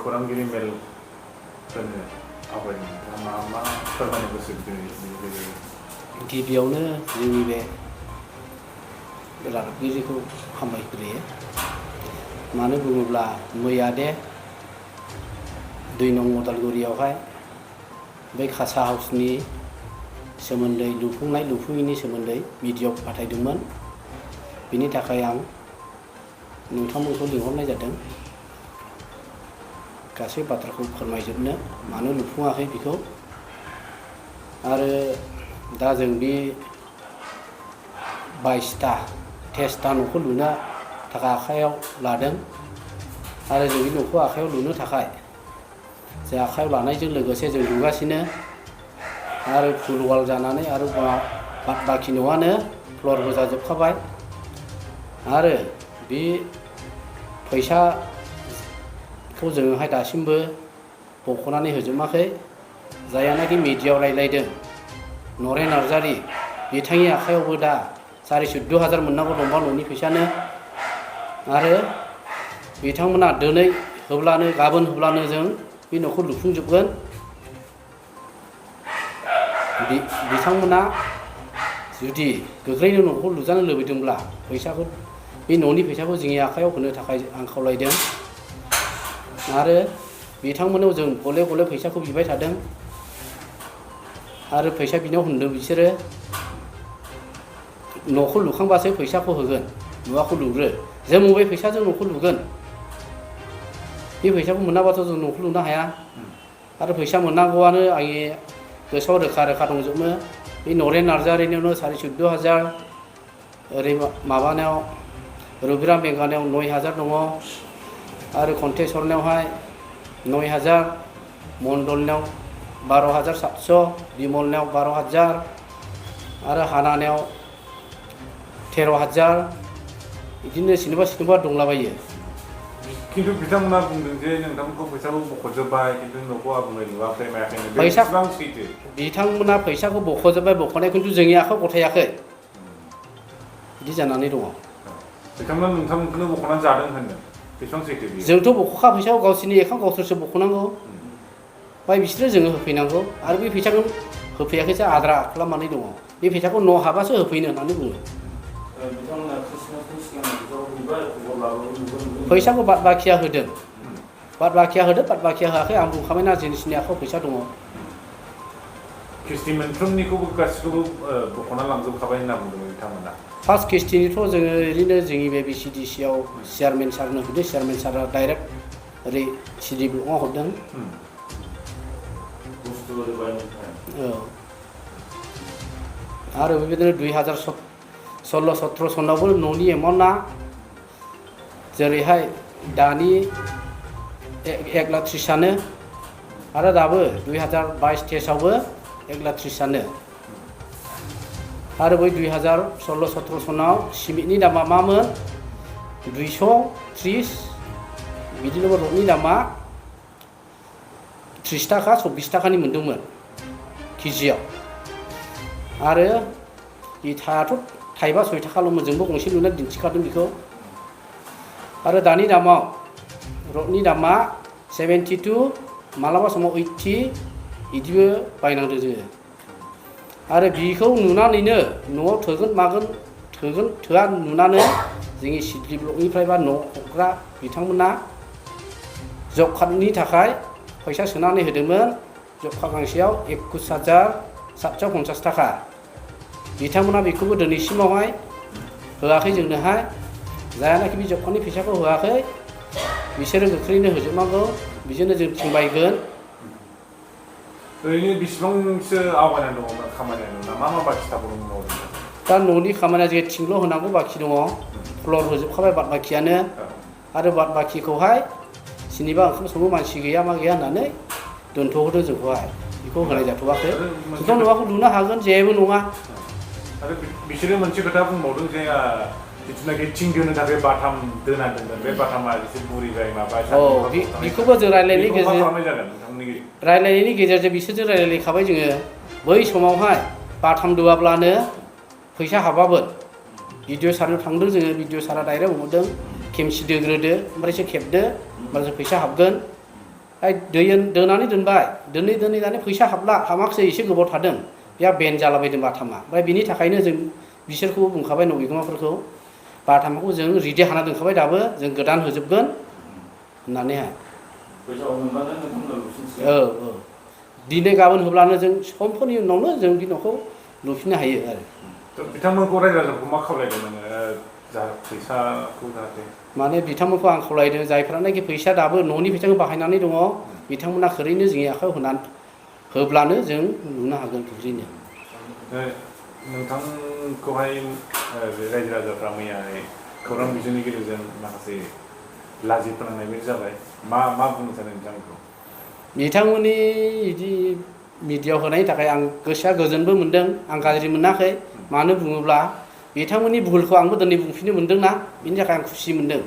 खौरांगिरि मेल होनो आवगायदों मा फोरमायनो गोसो बेनि गिबियावनो जोंनि बे रादाबगिरिखौ हामबायग्रोयो। मानो बुङोब्ला मैया दे 2 नं उदालगुरियावहाय बै कासा हाउसनि सोमोन्दै लुफुंनाय लुफुङैनि सोमोन्दै भिडिअ फाथायदोंमोन। बिनि थाखाय आं नोंथांमोनखौ लिंहरनाय जादों गासै बाथ्राखौ फोरमायजोबनो मानो लुफुङाखै बेखौ। आरो दा जों बे 22टा 23टा न'खौ लुनो थाखाय आखायाव लादों। आरो जों बे न'खौ आखायाव लुनो थाखाय जों आखायाव लानायजों लोगोसे जों लुगासिनो। आरो फुल वाल जानानै आरो बाद बाखि न'आनो फ्लरबो जाजोबखाबाय। आरो बे फैसाखौ जोङोहाय दासिमबो बख'नानै होजोबाखै। जायानाखि मिडियायाव रायलायदों नरेन नार्जारि बिथांनि आखायावबो दा 14,000 मोननांगौ दंबा न'नि फैसानो। आरो बिथांमोना दिनै होब्लानो गाबोन होब्लानो जों बे न'खौ लुफुंजोबगोन। बिथांमोना जुदि गोख्रैनो न'खौ लुजानो लुबैदोंब्ला फैसाखौ बे न'नि फैसाखौ जोंनि आखायाव होनो थाखाय आं खावलायदों। आरो बिथांमोनाव जों गले गले फैसाखौ बिबाय थादों। आरो फैसा बिनायाव होनदों बिसोरो न'खौ लुखांबासो फैसाखौ होगोन, न'खौ लुग्रो। जों बबे फैसाजों न'खौ लुगोन? बे फैसाखौ मोनाबाथ' जों न'खौ लुनो हाया। आरो फैसा मोननांगौआनो आंनि गोसोआव रोखा रोखा दंजोबो। बे नरेन नार्जारिनियावनो 14,000, ओरै माबानायाव रबिराम बेंगानायाव 9,000 दङ। आरो कन्टेस्वरनायावहाय 9,000, मण्डलनायाव 12,700, बिमलनायाव 12,000 आरो हानानायाव 13,000 बिदिनो सोरनिबा दंलाबायो। खिन्थु बिथांमोना बुंदों जे नोंथांमोनखौ फैसाखौ बख'जोब्बाय खिन्थु न'खौ आबुङै लुवाखै मायाखैनो। बेसेबां सैथो? बिथांमोना फैसाखौ बख'जोब्बाय बख'नाय खिन्थु जोंनि आखायाव गथायाखै। बिदि जानानै दङ। बिथांमोना नोंथांमोनखौनो बख'नानै जादों होनदों। बेसेबां सैथो बेयो? जोंथ' बख'खा फैसाखौ गावसोरनि एकाउन्ट गावसोरसो बख'नांगौ। ओमफ्राय बिसोरो जोङो होफैनांगौ। आरो बे फैसाखौ होफैयाखैसो आद्रा खालामनानै दङ। बे फैसाखौ न' हाबासो होफैनो होननानै बुङो। फैसाखौ बाद बाखिया होदों। बाद बाखिया होदों, बाद बाखिया होआखै आं बुंखाबायना जिनिसनि आखायाव फैसा दङ। किस्ति मोनफ्रोमनिखौबो गासिखौबो बख'ना लांजोबखाबाय होनना बुंदों बिथांमोना। फार्स्ट किस्तिनिथ' जोङो ओरैनो जोंनि बे BCDC आव चेयारमेन सारनो हरदों। चेयारमेन सारा डाइरेक्ट ओरै CD ब्लकआव हरदों। आरो बेबायदिनो 2016-17 सनावबो न'नि एमाउन्टआ जेरैहाय दानि 1,30,000आनो आरो दाबो 2022-23आवबो 1,30,000आनो। आरो बै 2016-17 सनाव सिमेन्टनि दामा मामोन? 230 बिदिनो रडनि दामा 30 थाखा 24 थाखानि मोनदोंमोन केजियाव। आरो इथायाथ' थाइबा 6 थाखाल'मोन। जोंबो गंसे लुनानै दिन्थिखादों बेखौ। आरो दानि दामाव रडनि दामा 72 मालाबा समाव 80 बिदिबो बायनांदों जोङो। आरो बिखौ नुनानैनो न'आव थोगोन मागोन थोगोन थोआ नुनानै जोंनि CD ब्लकनिफ्राय बा न' हरग्रा बिथांमोना जब कार्डनि थाखाय फैसा सोनानै होदोंमोन। जब कार्ड गांसेयाव 21,750 थाखा। बिथांमोना बेखौबो दिनैसिमावहाय होआखै जोंनोहाय। जायानाखि बे जब कार्डनि फैसाखौ होआखै बिसोरो गोख्रैनो होजोबनांगौ। बिजोंनो जों थिंबायगोन। ओरैनो बेसेबांसो आवगायनानै दङ खामानिया नोंना? मा बाखि थाबावदों? दा न'नि खामानिया जे थिंल' होनांगौ बाखि दङ। फ्लर होजोबखाबाय बाद बाखियानो। आरो बाद बाखिखौहाय सोरनिबा ओंखाम सङो मानसि गैया मा गैया होननानै दोनथ'हरदों जोंखौहाय। बेखौ होनाय जाथ'वाखै। जोंथ' न'खौ लुनो हागोन जेबो नङा। आरो बिसोरो मोनसे खोथा बुंबावदों जे जिथुनाखि थिं दोननो थाखाय बाथाम दोना दोनगोन बे बाथामा एसे बुरिबाय माबा। बेखौबो जों रायलायनायनि गेजेरजों बिसोरजों रायलायखाबाय जोङो। बै समावहाय बाथाम दोआब्लानो फैसा हाबामोन। BDO सारनो थांदों जोङो। BDO सारा डाइरेक्ट बुंहरदों खेमसि दोग्रोदो ओमफ्रायसो खेबदो होमबासो फैसा हाबगोन। दोनानै दोनबाय दोनै दाने फैसा हाबाखसै एसे गोबाव थादों बेहा बेन जालाबायदों बाथामा ओमफ्राय बिनि थाखायनो जों बिसोरखौ बुंखाबाय न' बिगोमाफोरखौ बाथामखौ जों रेडि हाना दोनखाबाय दाबो जों गोदान होजोबगोन होननानैहाय दिनै गाबोन होब्लानो जों समफोरनि उनावनो जों बे न'खौ लुफिननो हायो आरो बिथांमोनखौ रायजो राजाखौ मा खावलायदों नोङो फैसाखौ जाहाथे माने बिथांमोनखौ आं खावलायदों जायफ्रानाखि फैसा दाबो न'नि फैसाखौ बाहायनानै दङ बिथांमोना ओरैनो जोंनि आखायाव होब्लानो जों लुनो हागोन गोख्रैनो नोंथांखौहाय रायजो राजाफ्रा मैयाहाय खौरां बिजोंनि गेजेरजों माखासे लाजि फोनांनाय बायदि जाबाय मा बुंनो सानो बिथांमोनखौ बिथांमोननि बिदि मिडियायाव होनायनि थाखाय आं गोसोआ गोजोनबो मोनदों आं गाज्रि मोनाखै मानो बुङोब्ला बिथांमोननि भुलखौ आंबो दिनै बुंफिननो मोनदोंना बिनि थाखाय आं खुसि मोनदों